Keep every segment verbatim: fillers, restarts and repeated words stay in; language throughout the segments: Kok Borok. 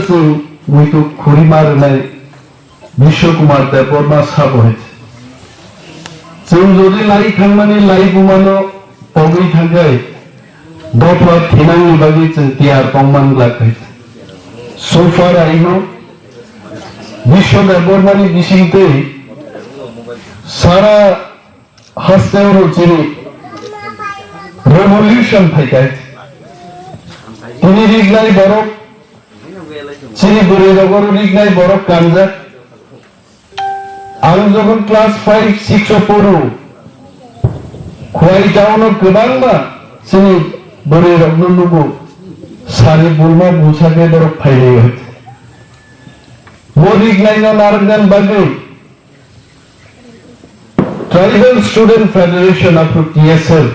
Chwng muitu khurima rwnai Biswa Kumar Debbarma sabo hai. Chwng jodi lai thangmani lai bumano pogwi thangkhai, dopha thinangni bagwi chwng tiyar tongman glak hai. So far I know, Biswa Debbarmani bisingtwi sara haste oro chini revolution phaikhai. Tini rignai borok, chini bwrwi rogoro rignai borok kanjak. Ang jokhon class five, six o poro, Khowai town o kwbangma chini bwrwi rokno nugo, sari bulma bulsa khe borok phailaiyo. Bo rignai no narwknani bagwi Tribal Student Federation, aphuru T S F,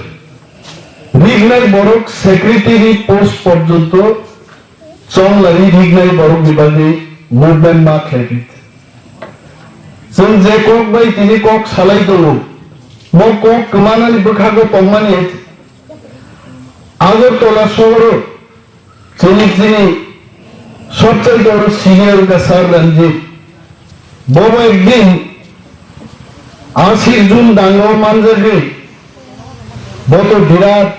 rignai borok secretary post porjonto chonglaiwi rignai borokni bagwi movement ma khlaikha. Chwng je kok bai tini kok salai tongo, mo kok kwmanani bwkhago tongmani Agartala sohoro chini, chini sobchai boro senior wngkha Sir Ranjit. Bobo ekdin asik jun dango manjagwi, bo to birat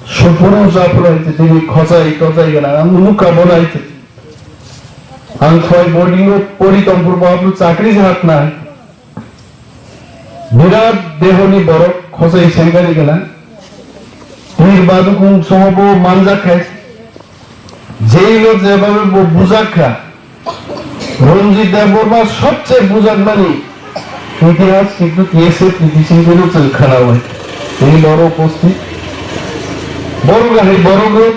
suphuru japhuru hai tini khojai tojai gana ang nukha bono hai. Ang Khowai boarding o pori tongphuru bo aphuru chakri se hakna. Birat dehoni borok khojai sengkari gana. Bir badukung soho bo manjak khai. Jail o jebabe bo bujak kha. Ranjit Debbarma sobse bujakmani itihas kintu T S F ni bisingtwi no chwng khwnao hai. Tini boro uposthit. Borok hai borok rok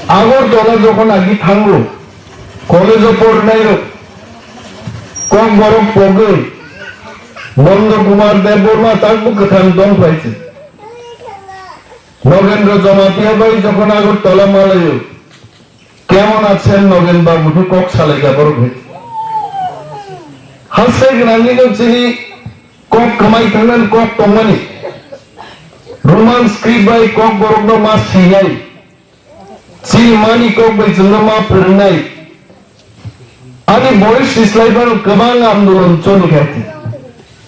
Agartala jokhon agi thango, college o pornai rok, kok borok pogwi, Nanda Kumar Debbarma takbo kwthang dong phai se. Nogendra Jamatia bai jokhon Agartala malaio, kemon achen Nogen babu khe kok salaikha borok hai. Haste gwnangni no chini kok kwmai thangnani kok tongmani. Roman script bai kok borokno ma sinai. Chini mani kok bai chwngno ma phwrwngnai. Ani boyos sislai phano kwbang andolon choli kha.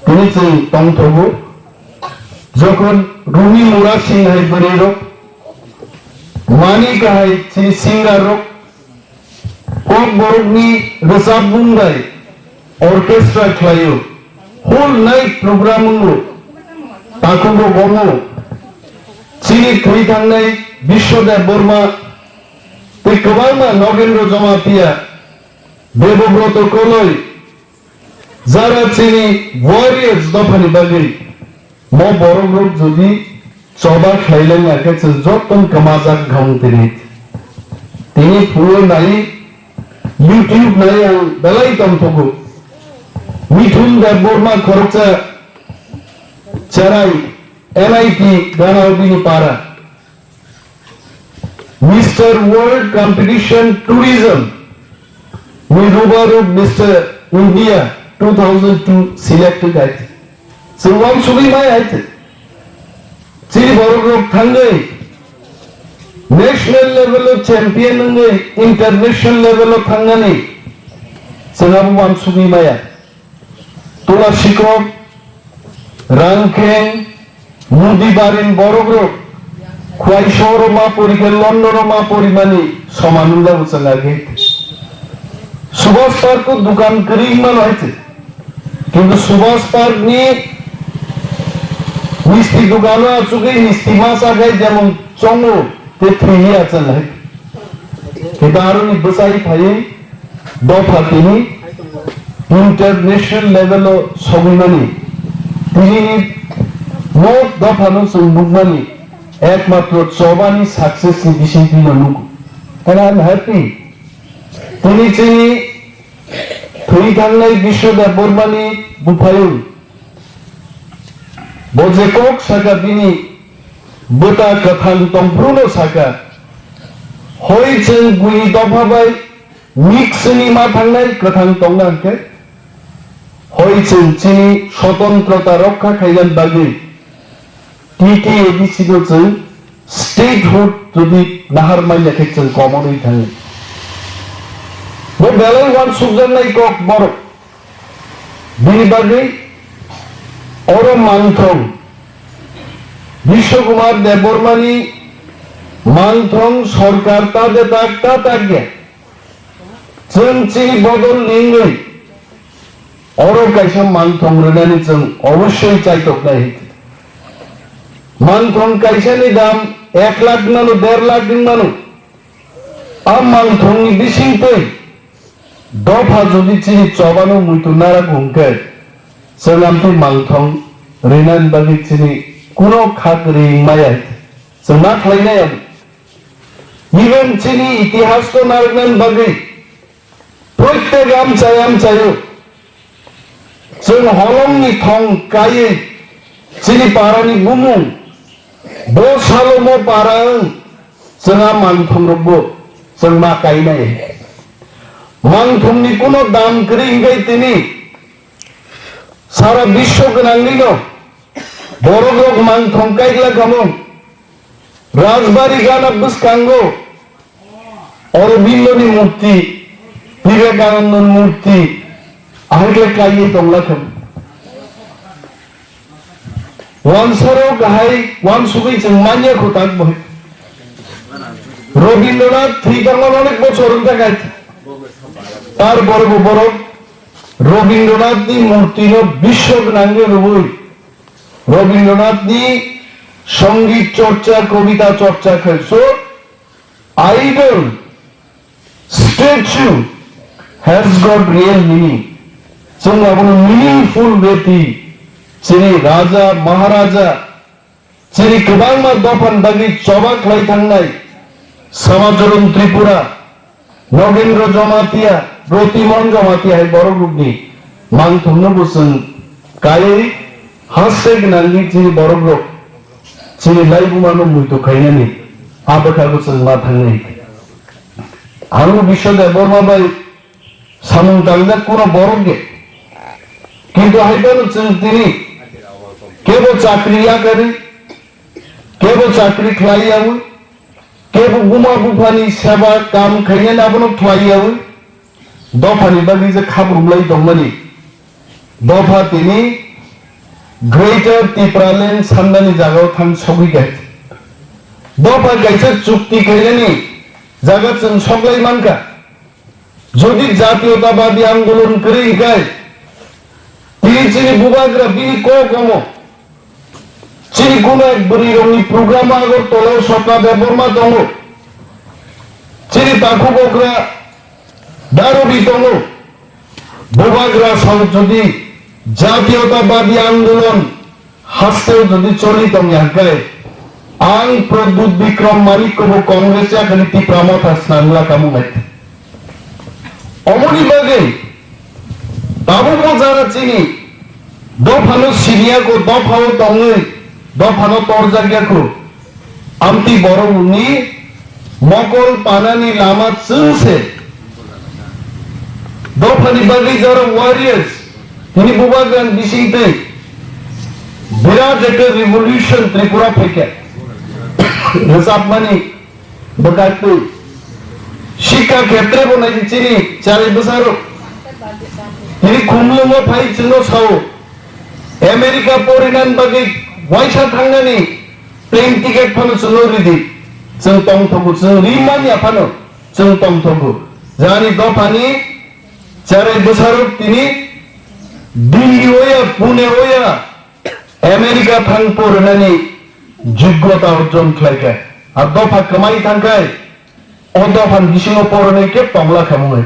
Tini chwng tongthogo. Jokhon Rumi Mura Singh hai bwrwi rok, Mani kahai chini singer rok, kok borokni rwchapmung bai orchestra khlaio, whole night program wngo, takhuk rok omo, chini thwi thangnai Biswa Debbarma tei kwbangma Nogendra Jamatia, Debobroto Koloi, jara chini warriors dophani bagwi mo borok rok jodi choba khlai lai ya khe chwng joto kwmajak wngkha mung tini. Tini phuru nai YouTube nai ang belai tongthogo. Mithun Debbarma khoroksa cherai N I T Ganaudini para. Mister World Competition Tourism ni rubaru Mister India two thousand two select khai. Chwng uansugwi mai hai. Chini borok rok thangwi national level o champion wngwi international level o thangnani chwng abo uansugwi maya. Tula sikok, Rangkheng, Mudibarin borok rok, Khwai sohoro ma pori khe London o ma pori mani soman wngjago chwng age. Subhas Park o dukan kwrwi mano hai se. Kintu Subhas Park ni misti dukano achugwi misti ma chakhai jemon chongo tei thwi ya chwng hai. Kintu aroni bwchai phaiwi dopha tini international level o sogwimani tini ni mo dopha no chwng nukmani ekmatro chobani success ni bisingtwi no nugo. And I am happy. Tini chini thwi thangnai Biswa Debbarmani buphayung. Bo je kok saka bini bwta kwthang tongphruno saka. Hoi chwng buini dopha bai mix wngwi ma thangnai kwthang tongna hwnkhe. Hoi chwng chini swatantrota rokha khaina bagwi T T A D C no chwng statehood jodi nahar manya khe chwng common wi thango. Bo belai uansukjaknai kok borok. Bini bagwi oro mangthong Bishwa Kumar Debbarmani mangthong sorkar ta de tak ta tak ya. Chwng chini bodol ningwi oro kaisa mangthong rwnani chwng obossoi chaitoknai. Mangthong kaisani dam ek lakh mano, der lakh wng mano. A mangthongni bisingtwi dopha jodi chini chobano muitu narak hwnkhe, chwng amtwi mangthong rinani bagwi chini kuno kha kwrwi wng maya. Chwng ma khlainai abo? Even chini itihas to narwknani bagwi proitek amchai amchaio chwng holongni thong kaiwi chini parani bumung bo salomo para wng chwng a mangthongrokbo chwng ma kainai. Mangthongni kuno dam kwrwi hwnkhe tini sara biswo gwnangni no borok rok mangthong kaikla kamo. Rajbari gana bwskango Aurobindo ni murti, Vivekananda ni murti, ahai khe kaiwi tongla kamo. Wansaro kahai wansugwi chwng manya kho tak bo. Rabindranath thwi tangma onek bochor wng thangkha. Tar borok borok Rabindranath ni murti no biswk nangwi rwui Rabindranath ni songit chorcha, kobita chorcha khe so idol, statue has got real meaning. Chwng abono meaningful way twi chini raja, maharaja, chini kwbangma dophani bagwi choba khlai thangnai Samacharan Tripura, Nogendra Jamatia, Rotimohon Jamatia hai borok rokni mangthokno bo chwng kaiwi haste gwnangwi chini borok rok chini laibuma no muitu khainani a bwkhago chwng ma thangnai. Ang Biswa Debbarma bai samung tangjak kuno borok ge. Kintu hai phano chwng tini kebo chakri yakarwi, kebo chakri khlai yawi, kebo buma buphani seba kam khainani abono khlai yawi, dophani bagwi je khabrumlai tongmani, dopha tini Greater Tipraland sandani jagao thang sogwi kha. Dopha kaisa chukti khainani jaga chwng soklai mankha. Jodi jatiyotawadi andolon kwrwi hwnkhe, tini chini bubagra bini kok omo. Chini kunai bwrwirokni program Agartala o Sokla Debbarma tongo. Chini takhuk okra Darobi tongo. Bubagra sao jodi jatiyotawadi andolon hasteo jodi choli tongya hwnkhe, ang Pradyut Bikram Manikko bo Congress yakhani Tipra Motha swnamla kamung hai. Omoni bagwi tabukbo jara chini dophano siniya kho, dophao tongwi dophano torjakya kho. Amtwi borokni mokol panani lama chwngse. Dophani bagwi jora warriors, tini bubagrani bisingtwi birat ekta revolution Tripura phaikha. Rwchapmani bwkhaktwi. Shikha khetre bo nai chini chari bwsarok. Tini khumlwngo phai chwngno sao. America porinani bagwi waisa thangnani plane ticket phano chwngno ridi. Chwng tongthogo, chwng rimanya phano chwng tongthogo. Jani dophani cherai bwsarok tini Delhi oya, Pune oya, America thang porinani joggota orjon khlaikha. A dopha kwmai thangkhai, o dophani bisingo porinai khe tongla khamung hai.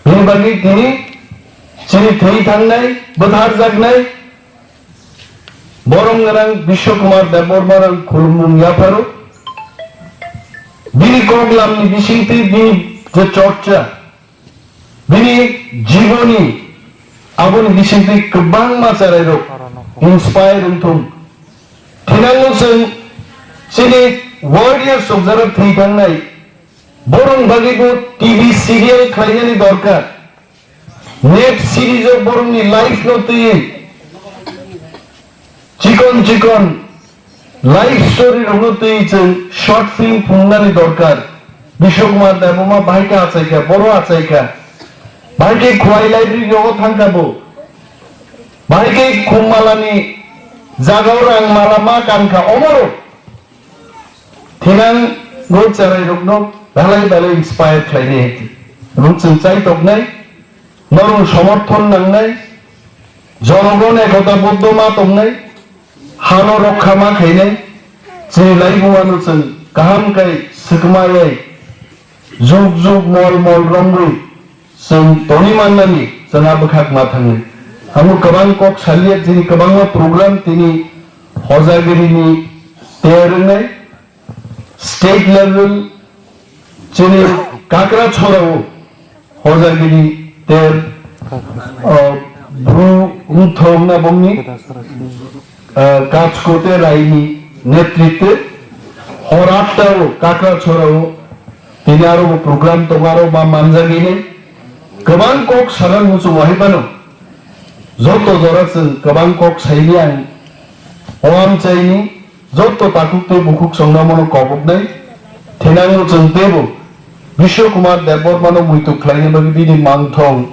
Bini bagwi tini chini thwi thangnai, bwtharjaknai, Borom gwnang Biswa Kumar Debbarma rang khulumung yapharo. Bini koklamni bisingtwi bini je chorcha, bini jiboni, aboni bisingtwi kwbangma cherairok inspire wngthung. Thinango chwng chini warrior sokjaro thwi thangnai, borok bagwibo T V serial khlainani dorkar. Net series o borokni life no twiwi chikon chikon life story rokno twiwi chwng short film phunuknani dorkar. Bishwa Kumar Debbarma bahai khe achaikha, boro achaikha. Bahai khe Khowai library rogo thangkha bo. Bahai khe Khummalani jagao rang mala ma kankha omoro. Thinango cherairokno belai belai inspire khlainai hai khe. Ruk chwng chaitoknai, norok somorthon nangnai, jonogron ekota boddo ma tongnai, hano rokha ma khainai, chini laibumano chwng kaham khai swkmayai, jug jug mol mol romwi chwng tongwi mannani chwng a bwkhak ma thangnai. Amo kwbang kok salia, chini kwbangma program tini Hojagiri ni ter wngnai, state level chini Kakrachorao Hojagiri ter, o, Bru Wngthong na bongni, o, Kachkote Raini netritwe hor atta o Kakrachorao tini aro bo program tongo, aro ma manjagwi nai. Kwbang kok sana muchungo hai phano joto jora chwng kwbang kok saini ang o amchaini. Joto takhuk tei bukhuk chwngno mono koboknai. Thinango chwng teibo Bishwa Kumar Debbarmano muitu khlaina bagwi bini mangthong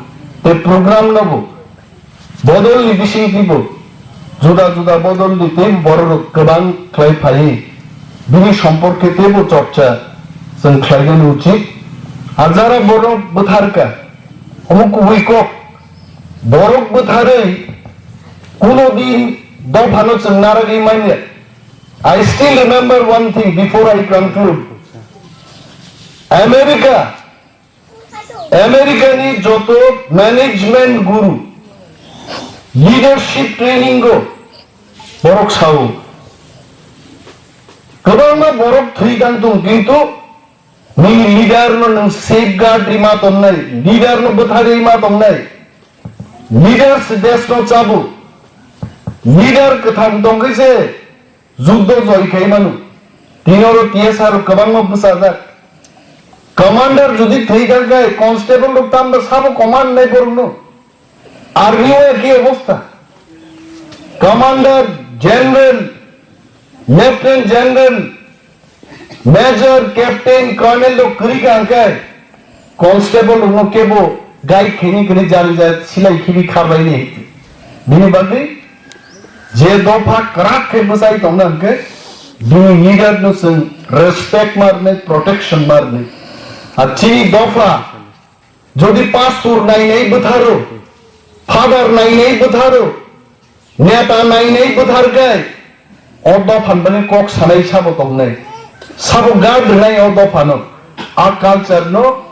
tei program nobo bodolni bisingtwibo juda juda bodolni tei bororok kwbang khlai phaiwi bini somporke teibo chorcha chwng khlainani uchit. Ar jara borok bwtharkha, omo kubui kok, borok bwtharwi kuno din dophano chwng naragwi manya. I still remember one thing before I conclude. America, America ni joto management guru, leadership training o borok sao. Kwbangma borok thwi tang tong, kintu nini leader no nwng safeguard rima tongnai, leader no bwtharwi ma tongnai, leader se desh no chabo, leader kwthang tongkhe se Juddo joi khai mano. Tini oro T S R rok kwbangma bwchajak. Commander jodi thwi kha khe constable rok tamo sabo command nai borok no. Army o ekhi obostha. Commander, general, lieutenant general, major, captain, colonel rok kwrwi kha hwnkhe, constable rokno kebo guide khaini kwrwi jani ja silai khibi kharlaini. Bini bagwi je dopha kwrak khe bwchai tongna hwnkhe bini leader no chwng respect ma rwnai, protection ma rwnai. Ar chini dopha jodi pastor nainai bwtharo, father nainai bwtharo, neta nainai bwtharkhe, o dophan bini kok sanai sabo tongnai, sabo guard rwnai o dophano. A culture no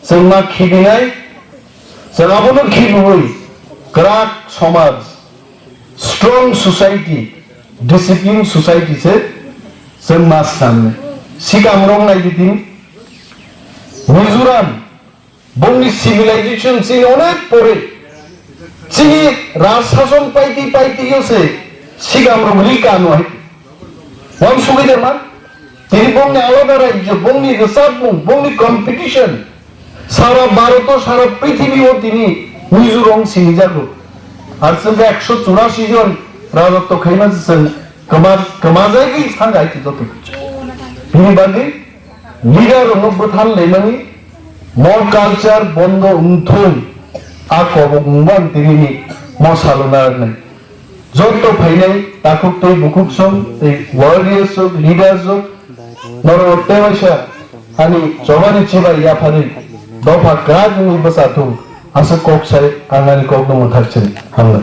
chwng ma khibinai, chwng abono khibiwi kwrak somaj, strong society, discipline society se chwng ma sanai. Sikamrok nai di tini Mizoram, bongni civilization chini onek pore. Chini raj sason paiti paiti yo se sigamrok ri kanu hai. Wansugwi de ma? Tini bongni alada rajyo, bongni rwchapmung, bongni competition. Sara Bharoto, sara prithibi o tini Mizoram sinijago. Ar chwng ekso churasi jon rajotto khaima chwng kwma-, kwmajagwi thang hai joto. Bini bagwi leader rokno bwthar laimani, mo culture bondo wngthung, a kobok wngma ang tini ni mo salo narwknai. Joto phainai takhuk tei bukhuk song tei warriors rok, leaders rok, norok tei waisa ani chobani chibai yapharwi dopha kwrak wngwi bwsa thung, aswk kok sai ang ani kokno mwthak chini. Hambai.